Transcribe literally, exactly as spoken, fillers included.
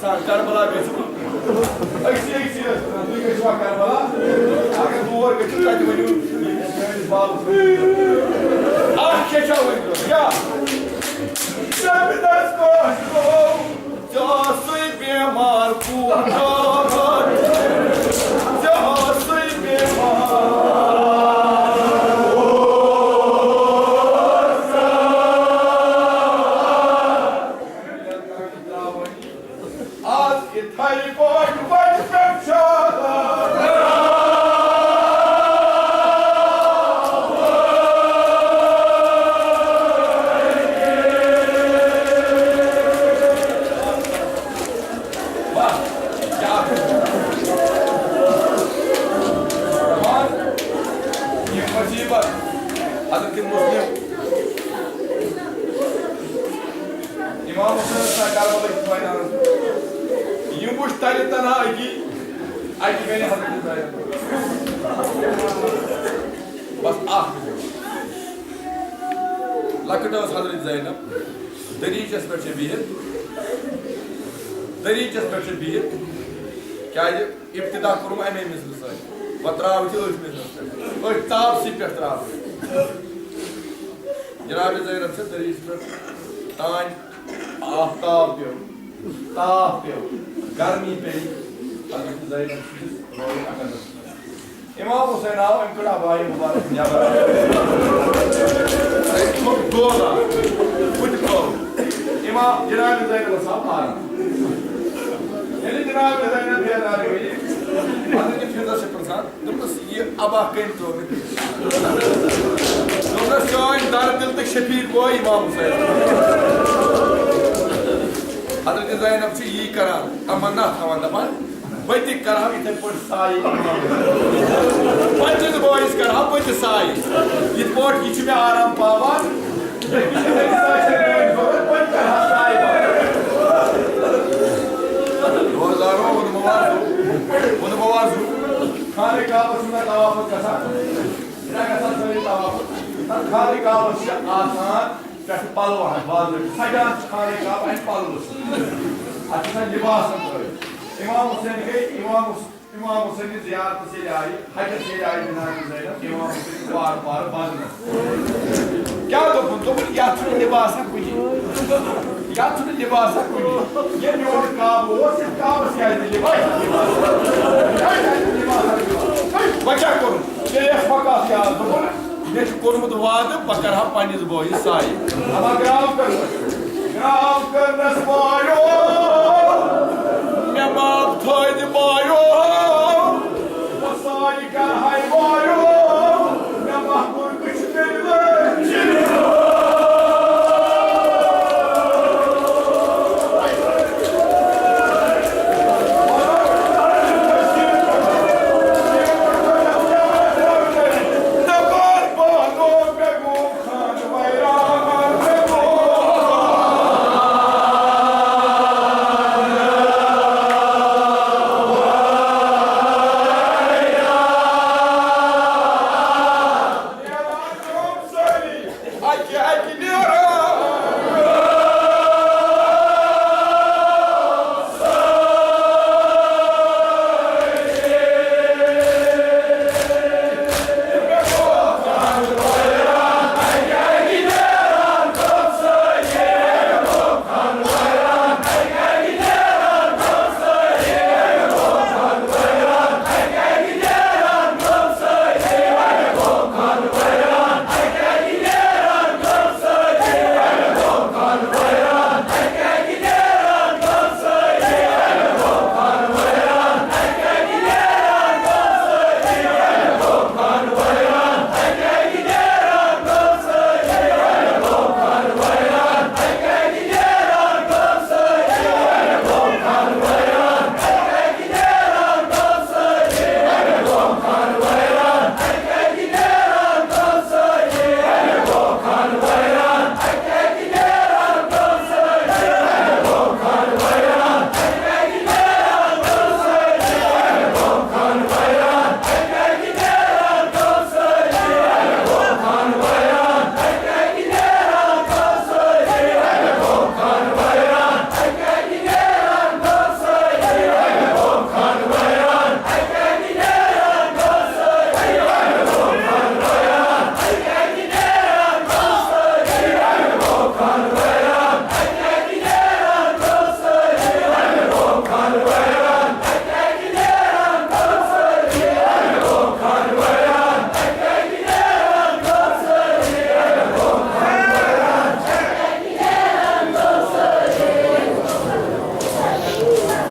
کربلا گٔژھِو۔ أکسٕے، أکسٕے ٲسۍ وَنان، تُہۍ گٔژھِوا کربلا؟ اگر تور گٔژھِو، تَتہِ ؤنِو، ییٚمِس میٲنِس بابَس ؤنِو۔ اَکھ کیٛاہ چھا وۄنۍ کیٛاہ؟ زبردست پٲٹھۍ گوٚو، ژےٚ آسُے بٮ۪مار کوٗر، ژےٚ آسُے بٮ۪مار۔ آز یِتھَے پٲٹھۍ وَتہِ پٮ۪ٹھ چھا۔ واہ، کیٛاہ۔ یہِ مُصیٖبت۔ حضرت مسلم۔ امام حسین سنا کربلٕکۍ وۄنۍ یِم وٕچھ تَلہِ تنہا أکی، اَکہِ گٔے حضرت زینب۔ بس اکھ۔ لۄکٕٹ ٲس حضرت زینب، دٔریٖچَس پٮ۪ٹھ چھِ بِہِتھ، دٔریٖچَس پٮ۪ٹھ چھِ بِہِتھ، کیٛازِ ابتدا کوٚرُم اَمے مِثلہٕ سۭتۍ، وۄنۍ ترٛاوٕ تہِ أتھۍ مِثلَس پٮ۪ٹھ، أتھۍ تاپسٕے پٮ۪ٹھ ترٛاوٕ۔ جناب زینب چھِ دٔریٖچَس پٮ۪ٹھ تانۍ آفتاب پیوٚو، تاپھ پیوٚو، گرمی پیٚیہِ۔ حضرت زینب چھِ رویہِ اَکَنَس منٛز۔ امام حسین آو، أمۍ کٔڑ عبایہِ مُبارک نٮ۪بر۔ أمۍ ژھُن گولا، بُتھِ تھوٚو۔ امام جناب زینبَس آو آرام۔ ییٚلہِ جناب زینب بیدار گٔیہِ، حضرت فِضہ چھِ پرٛژھان، دوٚپنَس، "یہِ عبا کٔمۍ ترٛوو مےٚ پیٖرِس؟" دوٚپنَس، "چٲنۍ دَردِل تہٕ شفیٖع بوے امام حسین۔" حضرت زینب چھِ یی کران، تمنا تھاوان، دَپان، "بہٕ تہِ کرٕ ہا یِتھَے پٲٹھۍ سایہِ امام حسین۔ پنٛنِس بٲیِس کرٕ ہا بہٕ تہِ سایہِ۔ یِتھ پٲٹھۍ یہِ چھُ مےٚ آرام پاوان، مےٚ تہِ چھِ أمِس سۭتۍ سۭتۍ میٛٲنۍ ضروٗرت، بہٕ تہِ کرٕ ہا سایہِ پاوان۔" روزدارو، ووٚنمو حظ، ووٚنمو حظ، خانہ کعبَس چھُنہ طواف گژھان، چھُنہ گژھان سٲری طواف۔ خانہ کعبَس چھِ آسان پٮ۪ٹھٕ پَلو اَکھ باضٲبطہٕ، سجان چھُ خانہ کعبہ اَمہِ پَلوٕ سۭتۍ۔ اَتھ چھِ آسان لِباسَن ترٲوِتھ۔ امام حسین گٔے، امام حس-، امام حسین زیارتَس ییٚلہِ آیہِ، حجَس ییٚلہِ آیہِ جناب زینب، امام حسین وارٕ وارٕ بدنَس۔ کیٛاہ دوٚپُن؟ دوٚپُن، "یَتھ چھُنہٕ لِباسا کُنہِ۔ یَتھ چھُنہٕ لِباسا کُنہِ۔ یہِ میون کعبہٕ اوس، یَتھ کعبَس کیٛازِ نہٕ لِباس؟ کیٛازِ نہٕ لِباسا لِباس؟ وۄنۍ کیٛاہ کوٚرُن؟" ییٚلہِ اَسہِ پَکان چھِ آز، دوٚپُن، "مےٚ چھُ کوٚرمُت وعدٕ، بہٕ کَرٕ ہا پنٛنِس بٲیِس سایہِ۔" اَما گرٛام کٔرنَس، گرٛام کٔرنَس وعدٕ۔